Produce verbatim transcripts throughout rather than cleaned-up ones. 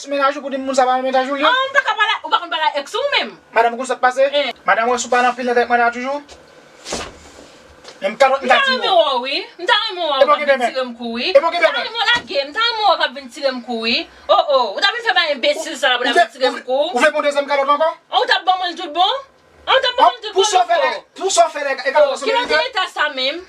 Mennaj ou pou di m moun sa pa mennaj ou li? Ah, m pa ka pale, ou pa konn pale a ex ou menm? Madanm, ou konn sa k pase? Eh. Madanm, wè si w pale anpil nan tèt mwen la toujou. Menm kalòt m ta tire w. M ta renmen wè w, wi. M ta renmen wè w k ap vin tire m kou, wi. M ta renmen w lage, m ta renmen wè w k ap vin tire m kou, wi. Oh, oh, ou ta vin fè bagay enbesil sa la pou w ta vin tire m kou. Ou vle pou yon dezyèm kalòt ankò? Oh, ou t ap ban mwen l tout bon? Oh, ou t ap ban mwen l tout bon, pou sa w fè la, pou sa w fè la, e kalòt sa merite? Ki lòt eta sa menm?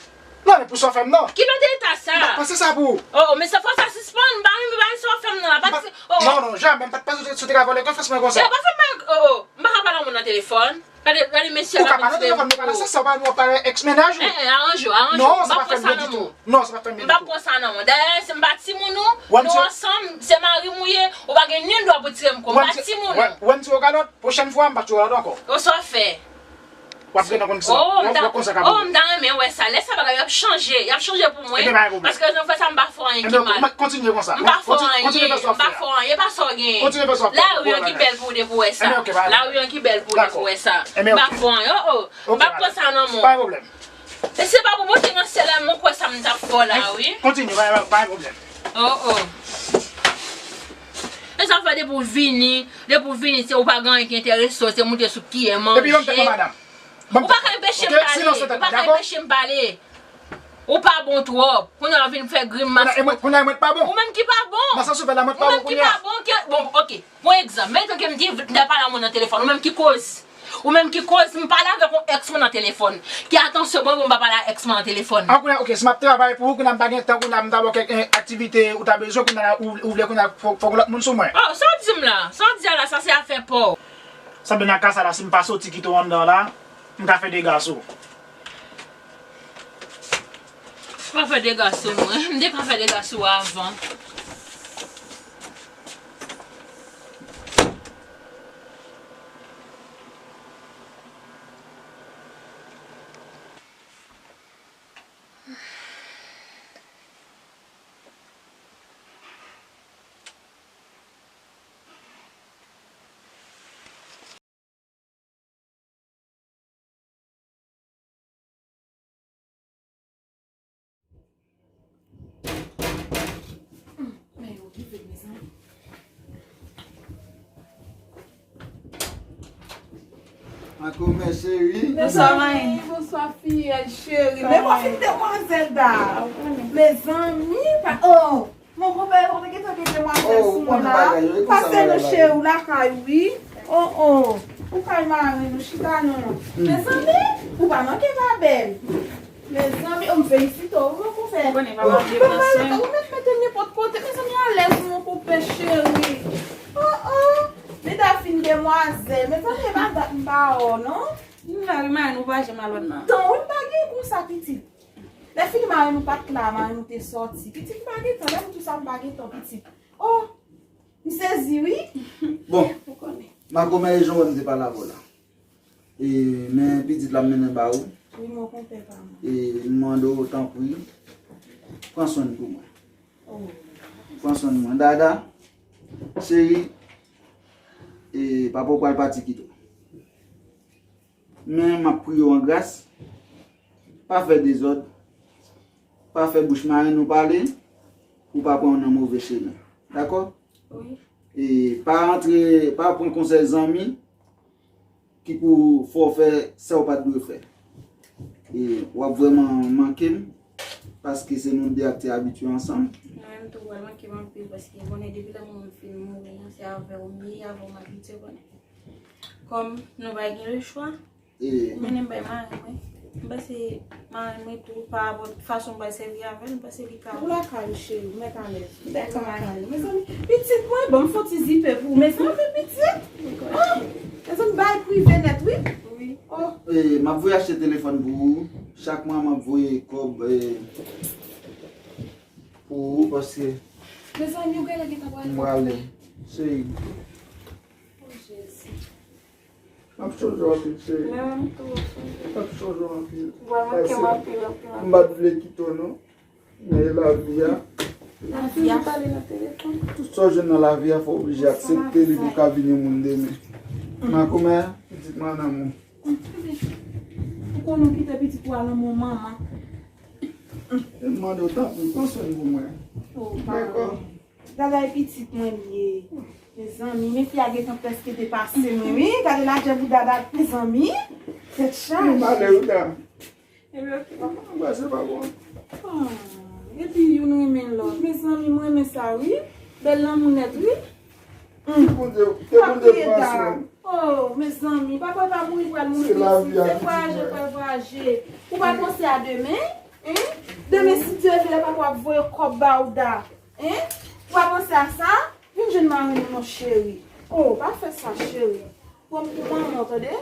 Non, men pou sa w fè m nan. Ki lòt eta sa? M pa panse sa pou ou. Oh, oh, men sa fò sa sispann, m pa renmen bagay sa w fè m nan la. Pa di, oh, oh. Non, non, jamè, m pa t panse w te ka vòlè konfyans mwen konsa. Eh, pa fè m bagay, oh, oh, m pa ka pale yon moun nan telefòn. Gade, gade mesye a k ap vin tire m kou. Ou ka pale nan telefòn, men pa nan sans sa, ou pa nou pale ex mennaj ou. Eh, eh, aranje w, aranje w. Non, sa pa fè m byen ditou. Non, sa pa fè m byen ditou. M p ap pran sa nan men w. Dayè, se m pa timoun ou, nou ansanm, se mari m ou ye, ou pa gen ni dwa pou tire m kou. M pa timoun ou. Ou wè m tire w kalòt, pwochèn fwa, m pa tire w kalòt ankò. Ou sa w fè? W ap gen nan konn sa. Oh, m ta, w ap konn sa k ap rive. Oh, m ta renmen wè sa. Lè sa bagay yo ap chanje. Y ap chanje pou mwen. Ebyen, pa gen pwoblèm. Paske nou fè sa, m pa fè anyen ki mal. Ebyen, kontinye konsa. M pa fè anyen, m pa fè anyen, e pa sa w genyen. Kontinye fè sa w ap fè. Lari an ki bèl pou w de pou wè sa. Ebyen, ok, pa gen pwoblèm. Lari an ki bèl pou w de pou wè sa. Dakò. Ebyen, ok. M pa fè anyen, oh, oh. M pa pran sa nan men w. Ok, pa gen pwoblèm. E se pa pou monte nan syèl la, m kwè sa m t ap fè w la, wi. Kontinye, pa, pa, pa gen pwoblèm. Oh, oh. E sa fè depi w vini, depi w vini, se ou pa gen anyen ki enterese w, se moute sou kiyè, manje. Epi ban m tèt mwen, madanm. Ou pa ka anpeche m pale, ou pa ka anpeche m pale. Ou pa bon twòp. Kounye a w vin fè grimas. Kounye a, kounye a mwen pa bon. Ou menm ki pa bon. Nan sans ou fè la, mwen pa bon kounye a. Ou menm ki pa bon, ke, bon, ok. Pou egzanp, meton ke m di, m ta pale a moun nan telefòn, ou menm ki koz. Ou menm ki koz, m pale avèk yon ex mwen nan telefòn. Ki atansyon mwen pou m pa pale a ex mwen nan telefòn. An kounye a, ok, si m ap travay pou ou, kounye a m pa gen tan, kounye a m ta ba w kèk, eh, aktivite ou ta bezwen, kounye a ou, ou vle kounye a fò, fò gen lòt moun sou mwen. Oh, sa w di m la? Sa w di a la, sa se afè pa w. Sanble nan ka sa la, si m pa soti kite w anndan la, m ka fè dega sou ou. Pa fè dega sou mwen. M te ka fè dega sou ou avan. Men yo rive, mezanmi. Makomè cheri. Bonswa, mayi. Bonswa, fiyèl cheri. Men mwen fin demwazèl da. Mezanmi, pa, oh. Mon konpè, ou te gentan gen demwazèl sou mwen la. Pase nou cheri, ou lakay ou wi. Oh, oh. Ou kay mari nou, chita non. Mezanmi, ou pa manke pa bèl. Mezanmi, oh, m felisite w, mon konpè. Ou konnen pa manje pran swen. Ou mèt mete m nenpòt kote. Mezanmi, alèz mon konpè cheri. Oh, oh. Meda fin demwazèl. Mezanmi, e pa dat m pa wè w non. M la wi, mari nou pa janm al wè m nan. Tan wi m pa gen konsa pitit. Lè fini mari nou pa t la, mari nou te sòti. Pitit m pa gen tan, lè m di w sa m pa gen tan pitit. Oh, m sezi wi. Bon, ou konnen. Makomè e jan w wè m te pale avè w la. E, men pitit la m mennen ba ou. Wi, mon konpè pa mwen. E, m mande w tanpri, pran swen l pou mwen. Oh. Pran swen mwen. Dada, cheri, e, papa w pral pati kite w. Men m ap priye w an gras, pa fè dezòd, pa fè bouch mari nou pale, pou w pa pran w nan move chemen. Dakò? Wi. E pa antre, pa pran konsèy zanmi ki pou fè w fè sa w pa t dwe fè. E w ap vrèman manke m, paske se nou de ak te abitye ansanm. Mwen menm tou, w pral manke m anpil, paske konnen depi lè manman m fin mouri, se avè w m ye, avè w m abitye, konnen. Kòm nou pa gen lechwa, ou mennen m bay mari mwen. M panse mari mwen tou, pa rapò fason m pral sèvi avè l, m panse li ka. Ou lakay ou cheri, ou mèt alèz. Dakò, mari. Mezanmi, pitit mwen, ban m fè yon ti zipe pou ou. Mezanmi, pitit. Oh, mezanmi, bagay prive nèt, wi. Wi. Oh. E, m ap voye achte telefòn pou ou. Chak mwa, m ap voye kòb, e, pou ou, paske. Mezanmi, ou genlè gentan prale. M prale. Cheri. Oh, Jezi. M ap sonje w anpil, cheri. Mwen menm tou, sonje. M ap sonje w anpil. Ou pral manke m anpil, anpil, anpil. M pa t vle kite w, non. Men e lavi a. Lavi a. Tout sa w jwenn nan lavi a, fò w oblije aksepte li pou w ka vin yon moun demen. Makomè, pitit mwen an amou. Ou konnen w kite pitit ou a nan men manman. E m mande w tanpri, pran swen pou mwen. Dakò? Dada e pitit mwen li ye. Mezanmi, men fi a gentan prèske depase mwen, wi. Gade lajè pou Dada, mezanmi. Tèt chaje. Malè, wi, Dada. Ebyen, oke, papa. Anbrase, papa. Ah, epi youn renmen lòt. Mezanmi, mwen renmen sa, wi. Bèl lanmou nèt, wi. Ke Bondye, ke Bondye pran swen. Oh, mezanmi, papa pa mouri pral mouri pitit. Se vwayaje pral vwayaje. Ou pa panse a demen? Hein? Demen, si Dye vle, papa ap voye kòb ba ou, Da. Hein? Ou pa panse a sa? Vin jwenn mari nou non, cheri. Oh, pa fè sa, cheri. Pran m pou manman, tande?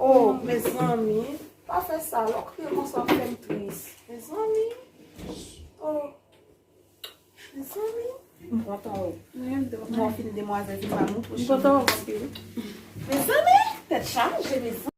Oh, mezanmi, pa fè sa. Lè w kriye konsa, w fè m tris. Mezanmi. Oh. Mezanmi. M kontan wè w. Mwen menm tou. Mwen fin demwazèl vin ba nou pou cheri. M kontan wè w anpil. Mezanmi, tèt chaje, mezanmi.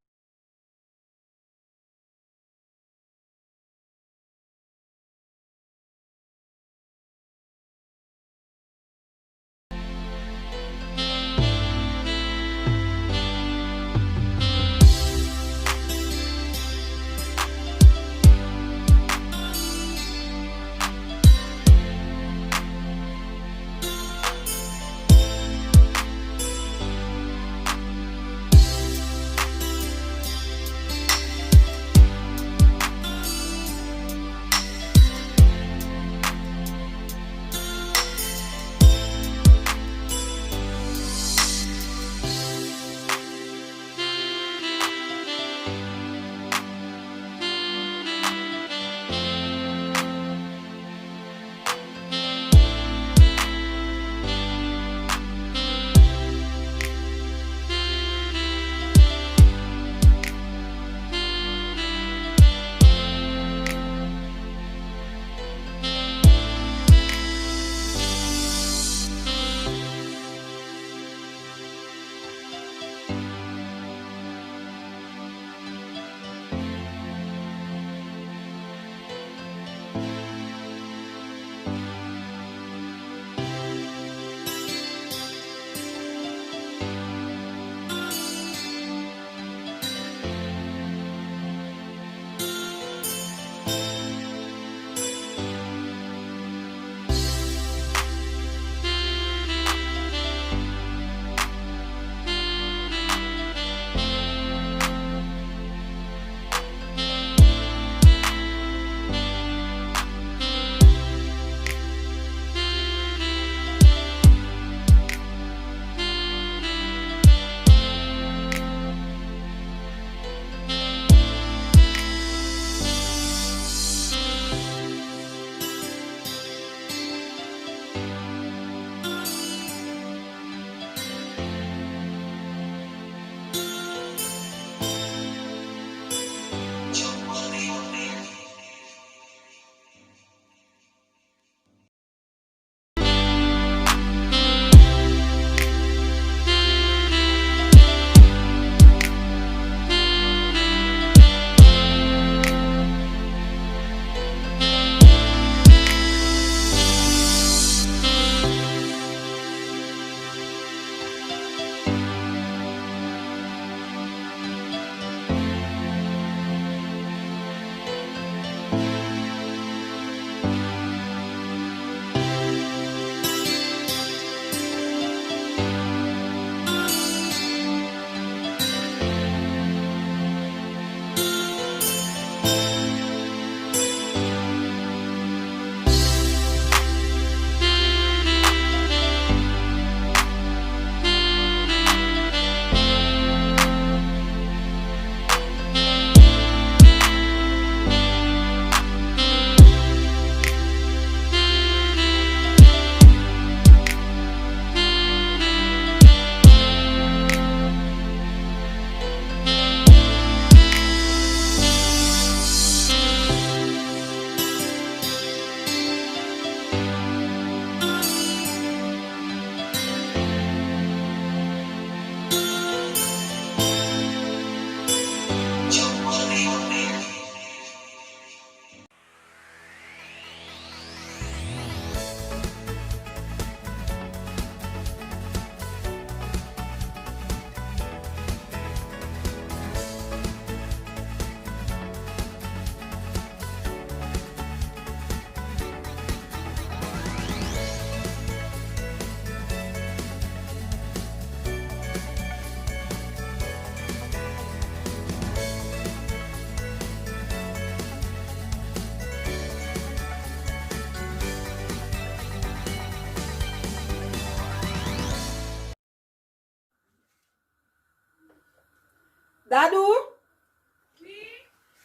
Dadou?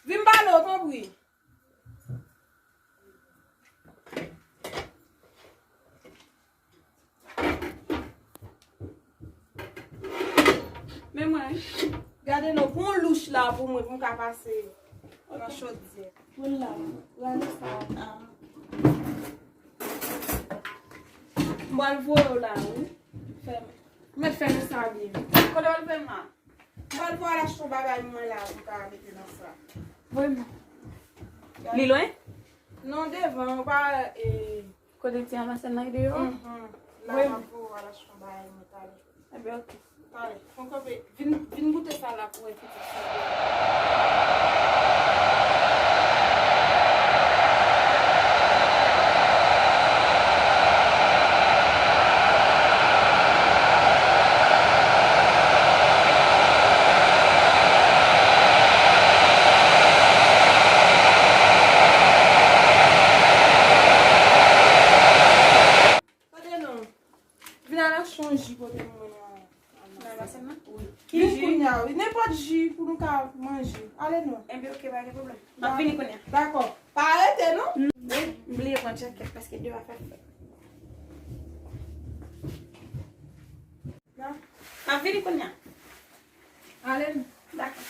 Vin pale w, tanpri. Men mwen. Gade non, pran yon louch la pou mwen, pou m ka pase nan chodyè. Mwen la, gade sa. M pral voye w la, wi. Fèmen. Mèt fèmen sa byen. Kote w al fèmen la? M pral voye al achte yon bagay mwen la pou m ka mete nan sa. Voye m. Li lwen? Non, devan, ou pa, e, kote ti anvansèl nan deyò? Mhm. La, m ap voye al achte yon bagay mwen talè. Ebyen, oke. Talè. Fon kanpe. Vin, vin goute sa la pou wè pitit sa. Tande non. Vin al achte yon ji pote mwen nan, nan basen nan? Wi. Vin kounye a, wi. Nenpòt ji pou nou ka manje. Ale non. Enben, oke, pa gen pwoblèm. M ap vini kounye a. Dakò. Pa rete, non? M bliye pran djakèt paske deyò a fè frèt. M ap vini kounye a. Ale non. Dakò.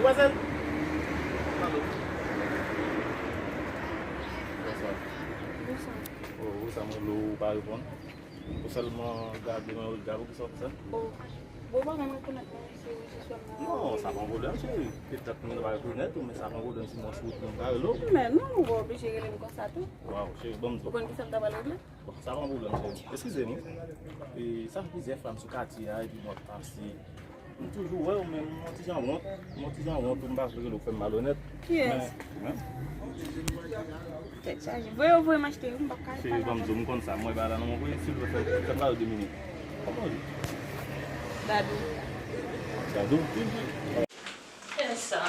Demwazèl. Bonswa. Bonswa. Oh, sa mwen lo ou pa reponn. Ou sèlman gade mwen, ou gade, poukisa w fè sa? Oh. Bon, ou pa menm rekonèt mwen, se ou se sèlman. Non, sa pa yon pwoblèm, cheri. Petèt moun pa rekonèt ou, men sa pa yon pwoblèm si mwen sou wout mwen ka rele w. Men non, ou pa oblije rele m konsa tou. Waw, cheri, ban m di w. Ou konn kisa m ta pral regle? Bon, sa pa yon pwoblèm, cheri. Eskize m, wi. E, sa fè plizyè fwa m sou katye a, epi mwen pase. M toujou wè w, men m yon ti jan wont. M yon ti jan wont, m pa vle rele w fè m malonèt. Kiyès? Men, men. Tèt chaje. Voye w voye m achte, wi, m p ap ka rete la. Cheri, ban m di w, m konn sa. M wè bagay la nan men w, voye, silvouplè, fè, fè m pale de minit. Kòman w di? Dadou. Dadou? Kiyès sa?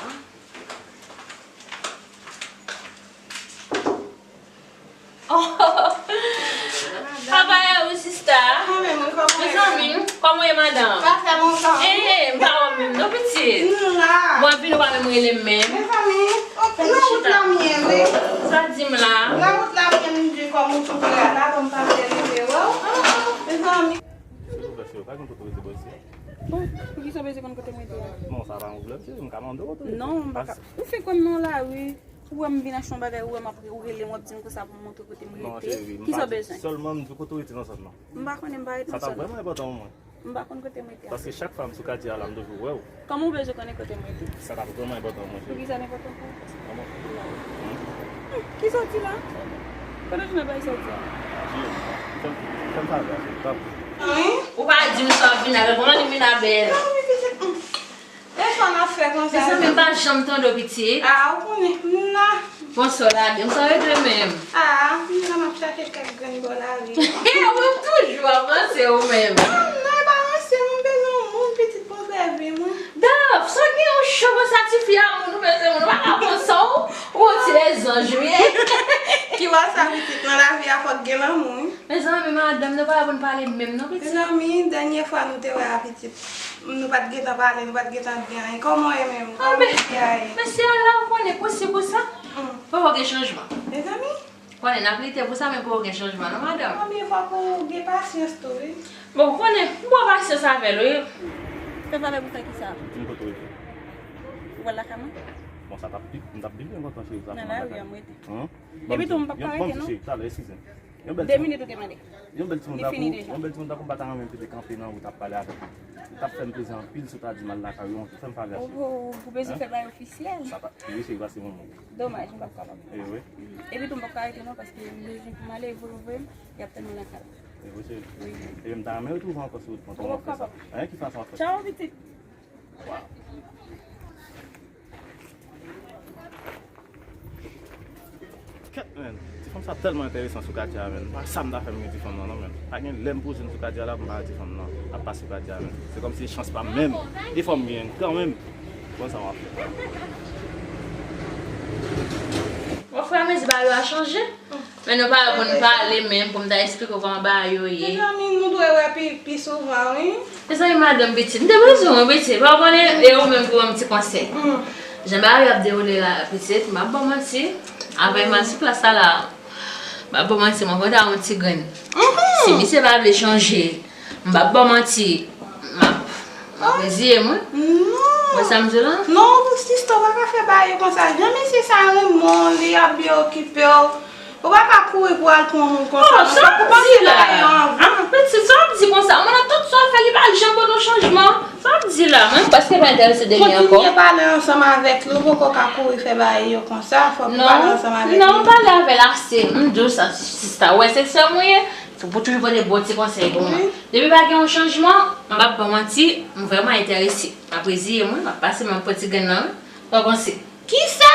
How are you, sista? Mwen menm, wi, kòman w ye? Mezanmi, kòman w ye, madanm? Sa fè lontan. Eh, eh, m pa wè w menm, non, pitit. M la. Bon, epi nou pa menm rele m menm. Mezanmi, nan wout la m ye, wi. Sa di m la? Nan wout la m ye, m di kòm ou twouve a la, ban m pa byen rive wè w. Mezanmi. Silvouplè, cheri, pa gen kote w rete bò isi a? Bon, poukisa w bezwen konn kote m rete a? Non, sa pa yon pwoblèm, cheri, m ka mande w kote w rete. Non, m pa ka. Ou fenk wè m nan lari. Ou wè m vin achte yon bagay, ou wè m ap re-, ou rele m, w ap di m konsa pou m montre kote m rete. Non, cheri, m pa di, sèlman m di w kote w rete nan zòn nan. M pa konnen, m pa rete nan zòn nan. Sa t ap vrèman enpòtan pou mwen. M pa konn kote m rete a. Paske chak fwa m sou katye a la, m toujou wè w. Kòman w bezwen konnen kote m rete? Sa t ap vrèman enpòtan pou mwen, cheri. Poukisa l enpòtan pou ou? Kòman? Hmm? Hmm, ki sòti la? Kote w jwenn bagay sòti a? Cheri, fè m, fè m favè a, cheri, tanpri. Wi? Ou pa di m sa w vin avè l, kòman li vin avè l? Non, wi, pitit, hmm. E Sa n ap fè konsa. Mezanmi, m pa janm tande w, pitit. Ah, ou konnen, m la. Bon, sa w lage m, sa w regle menm? Ah, m la, m ap chache kèk grenn bò lari. Ou toujou ap ranse ou menm. Ah, non, e pa ranse, mwen bezwen yon moun, pitit, pou m fè vi mwen. Daf, sa gen yon cho konsa, tifi a moun, ou bezwen moun, ou pa ka pran sa, ou, ou yon ti lezanj, wi. Ki wè sa, pitit, nan lavi a fòk gen lanmou, wi. Mezanmi, madanm, nou pa bon pale menm non, pitit. Mezanmi, dènye fwa nou te wè a, pitit, nou pa t gentan pale, nou pa t gentan di anyen. Kòman w ye menm? Kòman mesye a ye? Mesye a la, ou konnen, pouse pou sa. Poko gen chanjman. Mezanmi. Konnen n ap lite pou sa, men poko gen chanjman non, madanm. Mezanmi, fòk ou gen pasyans tou, wi. Bon, ou konnen, m pran pasyans avè l, wi. Fè valè pou fè kisa? Di m kote w rete. Ou pral lakay mwen? Bon, sa t ap pi, m t ap pi byen kontan, cheri, sa. Nan lari a m rete. Epi tou, m p ap ka rete non. Talè, eskize m. Yon bèl timoun. De minit ou te mande. Yon bèl timoun tankou, yon bèl timoun tankou m pa ta renmen pete kanpe nan wout ap pale avèk ou. Ou t ap fè m plezi anpil si w ta di m al lakay ou, fè m favè a, cheri. Ou bezwen fè bagay ofisyèl. Sa pa, wi, cheri, pase yon moun. Domaj, m p ap kapab. E wi. Epi tou, m p ap ka rete non, paske m bezwen pou m ale, voye voye m, y ap tann mwen lakay la. E wi, cheri. Epi m ta renmen retwouve w ankò sou wout mwen, kòman w ap fè sa? Anyen ki fason w ap fè sa? Tchaw, pitit. Kèt, men, ti fanm sa tèlman enteresan sou Katia, men. Pa sa m ta fè m gen ti fanm nan, non, men. Pa gen lè m poze m sou Katia la pou m pa wè ti fanm nan ap pase sou Katia, men. Se kòmsi se chans pa m menm. Defò m gen kanmenm. Bon, sa w ap fè. Oframezi bagay yo a chanje. Men nou pa konn pale menm pou m ta esplike w kòman bagay yo ye. Mezanmi, nou dwe wè pi, pi souvan, wi. Mezanmi, madanm pitit, m te bezwen w, pitit. Pa w konnen, e ou menm pou yon ti konsèy. Jan bagay yo ap dewoule la, pitit, m ap ba w manti. Avè m al sou plas la la, m ap ba w manti, mwen konn ta yon ti grenn. Si misye pa vle chanje, m p ap ba w manti, m ap, m ap reziye m, wi. Non. Wè sa m di w la? Non, sista, w pa ka fè bagay yo konsa. Jan mesye sa renmen w, li ap byen okipe w. Ou pa ka kouri pou al pran moun konsa. Oh, sa w ap di la? Ah, pitit, sa w ap di konsa? Mwen, nan tout sa w fè, li pa janm pote yon chanjman. Sa w ap di la? Mwen, paske pa enterese de li ankò. Kontinye pale ansanm avèk li, ou poko ka kouri fè bagay yo konsa, fòk ou pale ansanm avèk li. Non, m pale avè l ase. M di w sa, sista, ou wè se sè m ou ye, fòk ou toujou pote bon ti konsèy pou mwen. Depi pa gen yon chanjman, m p ap ba w manti, m vrèman enterese. M ap reziye mwen, m ap pase men m pran ti grenn nan, wi. Sa w panse? Kisa?